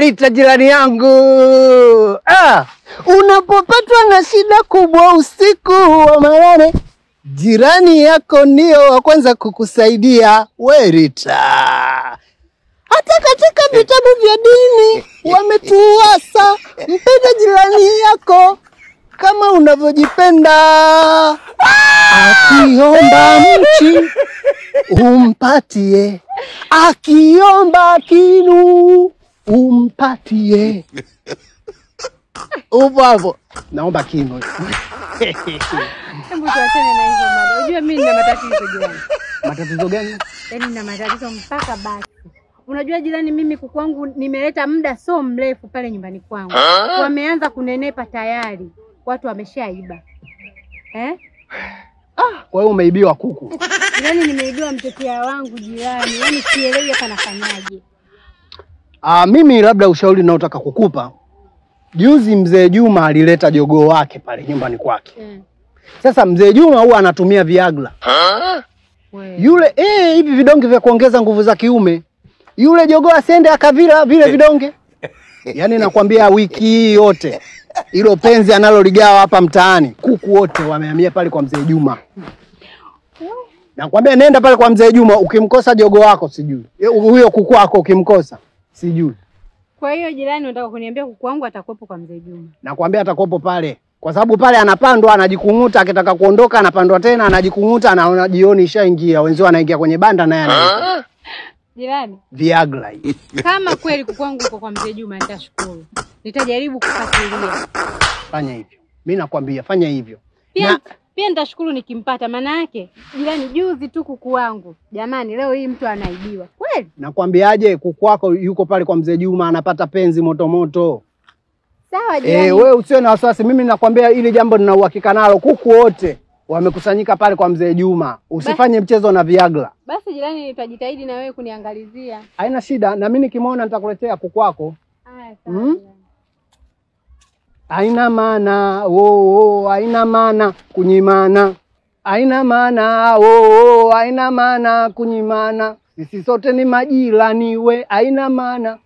Lita jirani yangu. Unapopatwa na shida kubwa usiku wa manane, jirani yako ndio wa kwanza kukusaidia. We Rita, hata katika vitabu vya dini wametuasa, mpende jirani yako kama unavyojipenda. Akiomba mchi umpatie, akiomba kinu umpatie. Upo hapo. Naomba kinu. Hebu tuachane na hizo mada. Unajua mimi nina matatizo jirani. Matatizo gani? Yaani nina matatizo mpaka basi. Unajua jirani, mimi kuku wangu nimeleta muda so mrefu pale nyumbani kwangu. Wameanza kunenepa tayari. Watu wameshaiba. Eh? Kwa hiyo umeibiwa kuku. Jirani, nimeibiwa mtetea wangu jirani. Yaani sielewi hapa nafanyaje. Mimi labda ushauri naotaka kukupa. Juzi mzee Juma alileta jogoo wake pale nyumbani kwake. Sasa mzee Juma huwa anatumia Viagra. Yule hivi vidonge vya kuongeza nguvu za kiume. Yule jogoo asiende akavila vile vidonge. Yaani nakwambia wiki hii yote hilo penzi analoligawa hapa mtaani, kuku wote wamehamia pale kwa mzee Juma. Nakwambia nenda pale kwa mzee Juma, ukimkosa jogoo wako sijui. Huyo kuku wako ukimkosa sijui. Kwa hiyo jirani, unataka kuniambia kuku wangu atakuwepo kwa mzee Juma? Nakwambia atakuwepo pale. Kwa sababu pale anapandwa, anajikunguta, akitaka kuondoka anapandwa tena, anajikunguta, anaona jioni ishaingia, wenzao anaingia kwenye banda naye anaingia. Jirani, Viagra hii. Kama kweli kuku wangu uko kwa mzee Juma nitashukuru. Nitajaribu kufuatilia. Fanya hivyo. Mimi nakwambia fanya hivyo. Pia nitashukuru nikimpata, maana yake jirani, juzi tu kuku wangu. Jamani, leo hii mtu anaibiwa. Kweli? Nakwambiaje, kuku wako yuko pale kwa mzee Juma anapata penzi moto moto. Sawa jirani. Wewe usiwe na wasiwasi, mimi nakwambia hili jambo nina uhakika nalo. Kuku wote wamekusanyika pale kwa mzee Juma. Usifanye mchezo na Viagra. Basi jirani, nitajitahidi na wewe kuniangalizia. Haina shida, na mimi nikimuona nitakuletea kuku wako. Haya, sawa. Haina maana, haina maana kunyimana. Haina maana, haina maana kunyimana. Sisi sote ni majirani we, haina maana.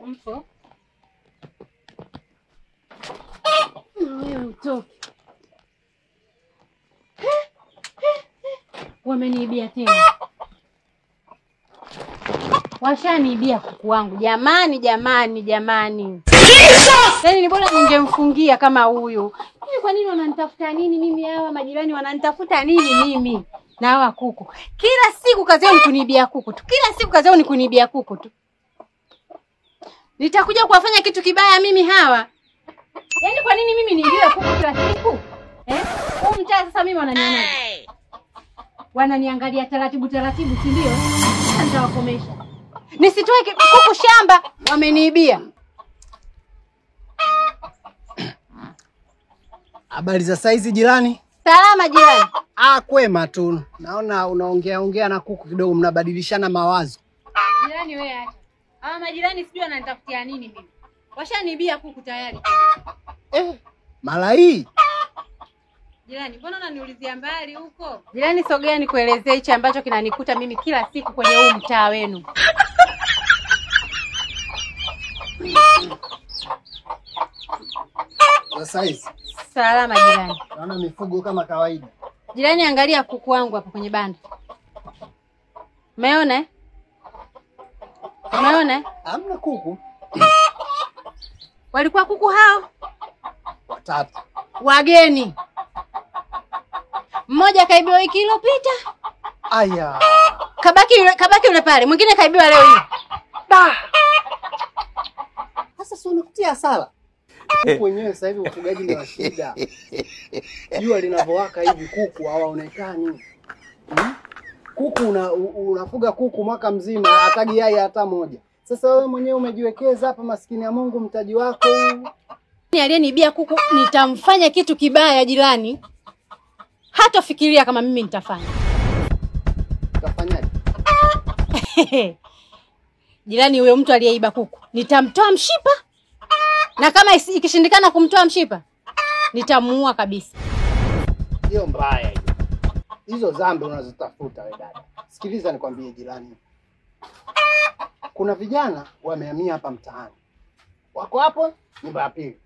Mpo? Wewe utoke. Wameniibia tena. Washaniibia kuku wangu. Jamani, jamani, jamani. Yaani ni bora ningemfungia kama huyu. Mimi kwa nini wananitafuta nini mimi hawa majirani wananitafuta nini mimi? Na hawa kuku. Kila siku kazi yao ni kuniibia kuku tu. Kila siku kazi yao ni kuniibia kuku tu. Nitakuja kuwafanya kitu kibaya mimi hawa. Yaani kwa nini mimi niibiwe kuku kila siku? Huu mtaa sasa mimi wananionaje? Wananiangalia taratibu taratibu, si ndio? Sasa nitawakomesha. Nisitoe kuku shamba, wameniibia. Habari za saizi jirani? Salama jirani. Kwema tu. Naona unaongea ongea na kuku kidogo, mnabadilishana mawazo. Jirani wewe acha. Hawa majirani sijui wananitafutia nini mimi. Washaniibia kuku tayari. Mara hii. Jirani, mbona unaniulizia mbali huko? Jirani, sogea nikuelezee hichi ambacho kinanikuta mimi kila siku kwenye huu mtaa wenu. Za size. Salama jirani. Naona mifugo kama kawaida. Jirani, angalia kuku wangu hapo kwenye banda. Umeona? Umeona? Hamna kuku. Walikuwa kuku hao watatu. Wageni. Mmoja kaibiwa wiki iliyopita. Aya. Kabaki yule pale. Mwingine kaibiwa leo hii. Da. Sasa si unakutia hasara. Kuku wenyewe sasa hivi ufugaji ni wa shida. Jua linavyowaka hivi kuku hawaonekani. Kuku unafuga kuku mwaka mzima hatagi yai hata moja. Sasa wewe mwenyewe umejiwekeza hapa, maskini ya Mungu, mtaji wako. Aliyeniibia kuku nitamfanya kitu kibaya jirani. Hatafikiria kama mimi nitafanya. Utafanyaje? Jirani, huyo mtu aliyeiba kuku nitamtoa mshipa. Na kama ikishindikana kumtoa mshipa, nitamuua kabisa. Hiyo mbaya hiyo. Hizo zambi unazotafuta wewe dada. Sikiliza nikwambie jirani. Kuna vijana wamehamia hapa mtaani. Wako hapo nyumba ya pili.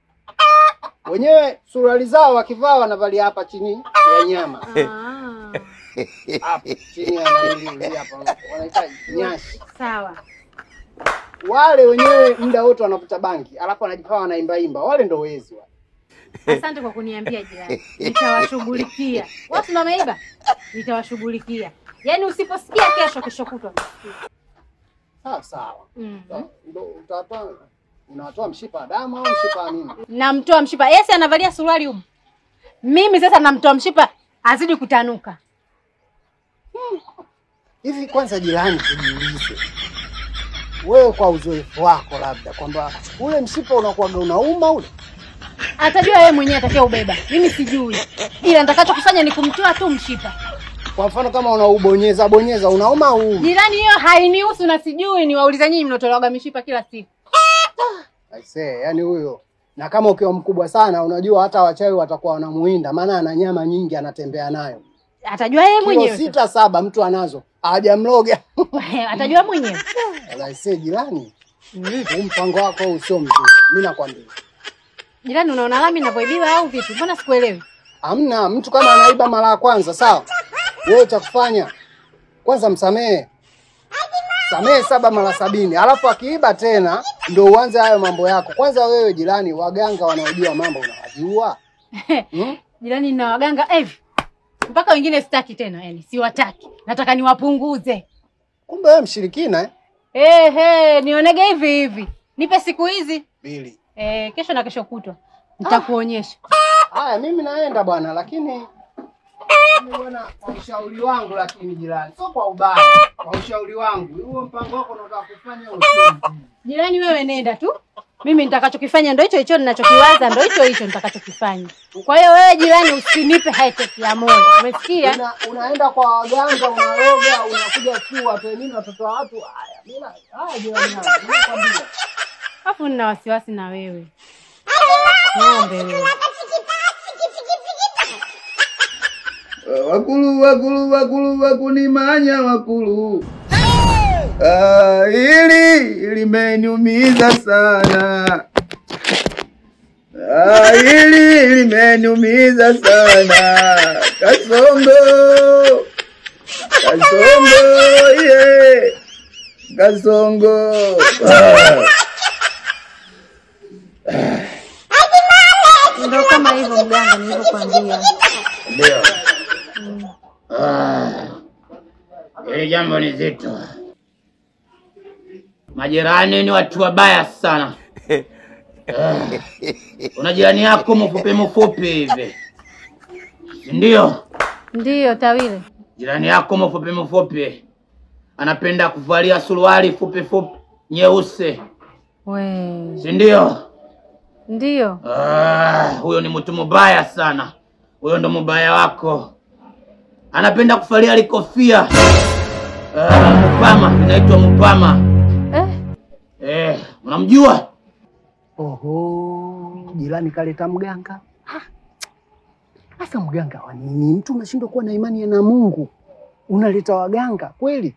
Wenyewe suruali zao wakivaa wanavalia hapa chini ya nyama. Hapo chini ya nani hapa wanaita nyashi. Sawa. Wale wenyewe muda wote wanavuta bangi, alafu wanajifaa wanaimba imba. Wale ndio wezi wale. Asante kwa kuniambia jirani. Nitawashughulikia. Watu ndio wameiba. Nitawashughulikia. Yaani usiposikia kesho kesho kutwa. Sawa sawa. Ndio utatoa, unatoa mshipa damu au mshipa nini? Namtoa mshipa. Yeye anavalia suruali huko. Mimi sasa namtoa mshipa azidi kutanuka. Hivi kwanza jirani tujiulize. Wewe kwa uzoefu wako labda kwamba ule mshipa unakuwa unauma ule? Atajua yeye mwenyewe atakayeubeba. Mimi sijui. Ila nitakachokufanya ni kumtoa tu mshipa. Kwa mfano kama unaubonyeza bonyeza unauma au? Jirani, hiyo hainihusu na sijui, niwauliza nyinyi mnotolewa mishipa kila siku. I say, yani huyo. Na kama ukiwa mkubwa sana unajua hata wachawi watakuwa wanamuinda maana ana nyama nyingi anatembea nayo. Atajua yeye mwenyewe. 6 7 mtu anazo. Hajamloga. Atajua mwenyewe. I say jirani. Huu mpango wako usio mzuri. Mimi nakwambia. Jirani, unaona lami ninavyoibiwa au vipi? Mbona sikuelewi? Hamna, mtu kama anaiba mara ya kwanza, sawa? Wewe utakufanya kwanza msamehe. Samehe 7 mara 70. Alafu akiiba tena ndio uanze hayo mambo yako. Kwanza wewe jirani, waganga wanaojua mambo unawajua? Jirani, na waganga hivi. Mpaka wengine sitaki tena, yani siwataki. Nataka niwapunguze. Kumbe wewe mshirikina eh? Nionege hivi hivi. Nipe siku hizi 2. Kesho na kesho kutwa nitakuonyesha. Haya, mimi naenda bwana, lakini mimi bwana kwa ushauri wangu, lakini jirani, sio kwa ubaya, kwa ushauri wangu, huo mpango wako unataka kufanya usio. Jirani, wewe nenda tu. Mimi nitakachokifanya ndio hicho hicho ninachokiwaza, ndio hicho hicho nitakachokifanya. Kwa hiyo wewe jirani usinipe high tech ya moyo. Umesikia? Unaenda kwa waganga, unaroga, unakuja tu watu nini watoto wa watu. Haya, mimi haya jirani yangu, nakwambia. Hapo nina wasiwasi na wewe. Ng'ombe wewe. Wakulu wakulu wakulu wakunimanya wakulu. Hili limeniumiza sana. Hili limeniumiza sana. Kasongo. Kasongo ye. Kasongo. Ndio kama hivyo mganga nilivyokuambia. Ndio. Hili jambo ni zito. Majirani ni watu wabaya sana. Una jirani yako mfupi mfupi hivi. Ndio? Ndio Tawile. Jirani yako mfupi mfupi anapenda kuvalia suruali fupi fupi nyeusi. We. Si ndio? Ndio. Huyo ni mtu mbaya sana. Huyo ndo mbaya wako. Anapenda kuvalia likofia. Mpama, inaitwa mpama. Unamjua? Oho, jirani kaleta mganga. Sasa mganga wa nini? Mtu unashindwa kuwa na imani na Mungu. Unaleta waganga kweli?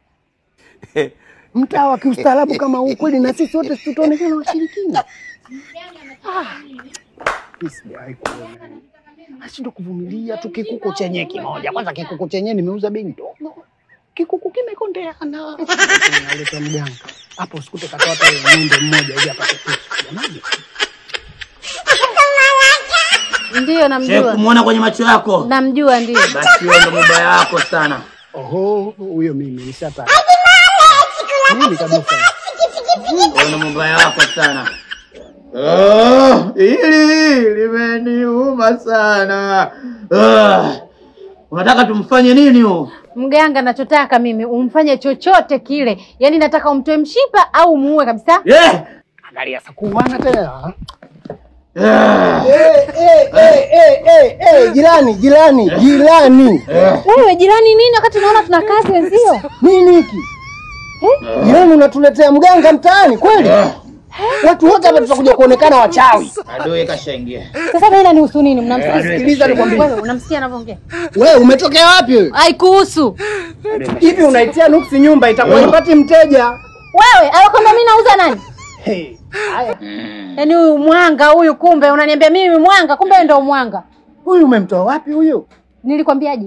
Mtaa wa kiustaarabu kama huu kweli na sisi wote tutaonekana washirikina. Sijawahi kuona. Ashindwa kuvumilia tu kikuku chenye kimoja. Kwanza kikuku chenye nimeuza bei ndogo. Kikuku kimekondeana. Aleta mganga. Hapo usikute katoa hata ng'ombe mmoja ili apate pesa. Jamani. Ndio namjua. Kumuona kwenye macho yako? Namjua ndio. Basi wewe ndo mbaya wako sana. Oho, huyo mimi nishapata. Mimi kabisa. Wewe ndo mbaya wako sana. Oh, hili limeniuma sana. Unataka tumfanye nini huyo? Mganga, nachotaka mimi umfanye chochote kile. Yaani nataka umtoe mshipa au muue kabisa. Yeah. Angalia sakuana tena. Jirani, jirani, jirani. Wewe jirani nini wakati unaona tuna kazi wenzio? Nini hiki? Jirani unatuletea mganga mtaani kweli? Watu wote hapa tutakuja kuonekana wachawi. Adui kashaingia. Sasa mimi inanihusu nini? Mnamsikiliza nikwambie. Wewe unamsikia anavyoongea? Wewe umetokea wapi wewe? Haikuhusu. Hivi unaitia nuksi nyumba itakuwa ipati mteja. Wewe, alikwambia mimi nauza nani? Hey. Haya. Yaani huyu mwanga huyu kumbe unaniambia mimi mwanga, kumbe ndio mwanga. Huyu umemtoa wapi huyu? Nilikwambiaje?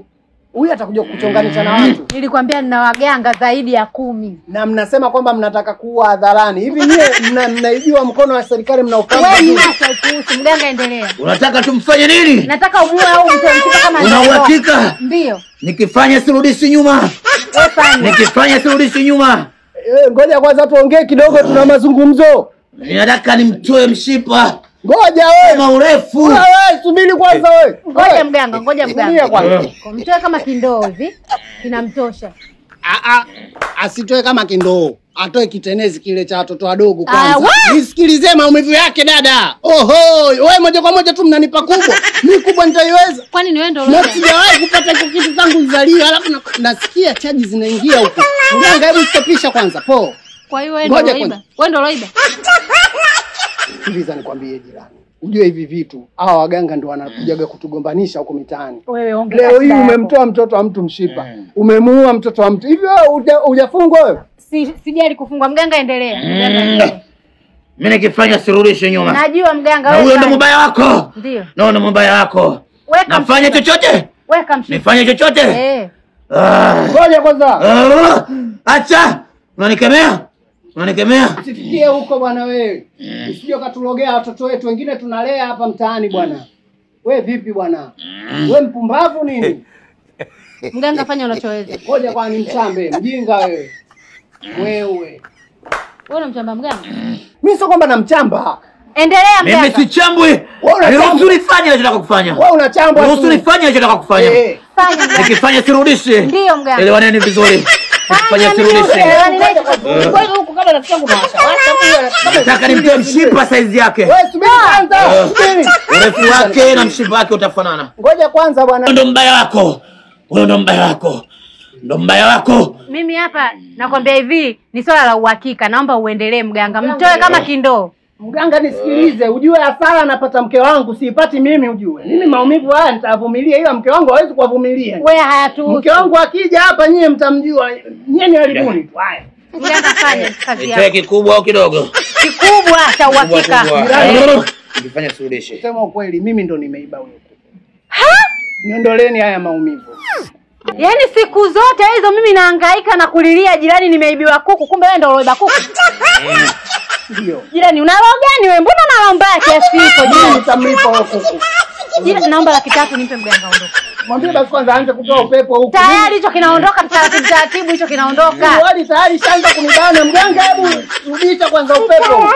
Huyu atakuja kukuchonganisha na watu. Nilikwambia nina waganga zaidi ya 10. Na mnasema kwamba mnataka kuua hadharani. Hivi nyie mnaijua mkono wa serikali mnaofahamu? Wewe sasa kuhusu mganga endelea. Unataka tumfanye nini? Nataka umuue au mtoe mshipa kama ndio. Una uhakika? Ndio. Nikifanya sirudishi nyuma. Wewe fanya. Nikifanya sirudishi nyuma. Ngoja kwanza tuongee kidogo, tuna mazungumzo. Ninataka nimtoe mshipa. Ngoja wewe. Kama urefu. Wewe subiri kwanza wewe. Ngoja mganga, ngoja mganga. Mtoe kama kindoo hivi. Kinamtosha. Asitoe kama kindoo. Atoe kitenezi kile cha watoto wadogo kwanza. Nisikilize maumivu yake dada. Oho, wewe moja kwa moja tu mnanipa kubwa. Mimi kubwa nitaiweza. Kwani ni wewe ndio uloga? Sijawahi kupata hicho kitu tangu nizaliwe, alafu nasikia chaji zinaingia huko. Mganga, hebu stopisha kwanza. Po. Kwa hiyo wewe ndio uloiba. Wewe ndio uloiba. Sikiliza nikwambie jirani. Ujue hivi vitu hawa waganga ndio wanakujaga kutugombanisha huko mitaani. Wewe ongea. Leo hii umemtoa mtoto wa mtu mshipa. Umemuua mtoto wa mtu. Hivi wewe hujafungwa wewe? Sijali kufungwa. Mganga endelea. Mimi nikifanya sirudishi nyuma. Najua mganga wewe. Huyo ndo mbaya wako. Ndio. No, ndo mbaya wako. Nafanya chochote? Weka mshipa. Nifanye chochote? Eh. Ngoja kwanza. Acha. Unanikemea? Unanikemea? Usifikie huko bwana wewe. Usije ukatulogea watoto wetu wengine tunalea hapa mtaani bwana. Wewe vipi bwana? Wewe mpumbavu nini? Mganga fanya unachoweza. Ngoja kwa ni mchambe, mjinga wewe. Wewe. Wewe unamchamba mganga? Mimi sio kwamba namchamba. Endelea mganga. Mimi sichambwi. Niruhusu nifanye ninachotaka kufanya. Wewe unachambwa. Niruhusu nifanye ninachotaka kufanya. Fanya mganga. Nikifanya sirudishi. Ndio mganga. Elewaneni vizuri. Nikifanya sirudishi. Kwa hiyo huko kama rafiki yangu nawasha. Nataka nimtoe mshipa size yake. Wewe subiri kwanza. Subiri. Urefu wake na mshipa wake utafanana. Ngoja kwanza bwana. Ndio mbaya wako. Huyo ndo mbaya wako. Ndo mbaya wako. Mimi hapa nakwambia hivi, ni swala la uhakika. Naomba uendelee mganga. Mtoe kama kindoo. Mganga nisikilize, ujue hasara anapata mke wangu, siipati mimi ujue. Mimi maumivu haya nitavumilia, ila mke wangu hawezi kuvumilia. Wewe hayatuhusu. Mke wangu akija hapa nyie mtamjua. Nyie ni haribuni tu. Haya. Mganga fanya kazi yako. Nitoe kikubwa au kidogo? Kikubwa cha uhakika. Nikifanya suluhisho. Sema ukweli, mimi ndo nimeiba huyo kuku. Ha? Niondoleni haya maumivu. Yaani siku zote hizo mimi nahangaika na kulilia jirani nimeibiwa kuku, kumbe wewe ndio uloiba kuku. Ndio. Jirani una roho gani wewe? Mbona unalomba kiasi hicho? Jirani nitamlipa huyo kuku. Jirani naomba 300,000 nimpe mganga aondoke. Mwambie basi kwanza aanze kutoa upepo huku. Tayari hicho kinaondoka taratibu taratibu hicho kinaondoka. Hadi tayari shaanza kunibana mganga, hebu rudisha kwanza upepo.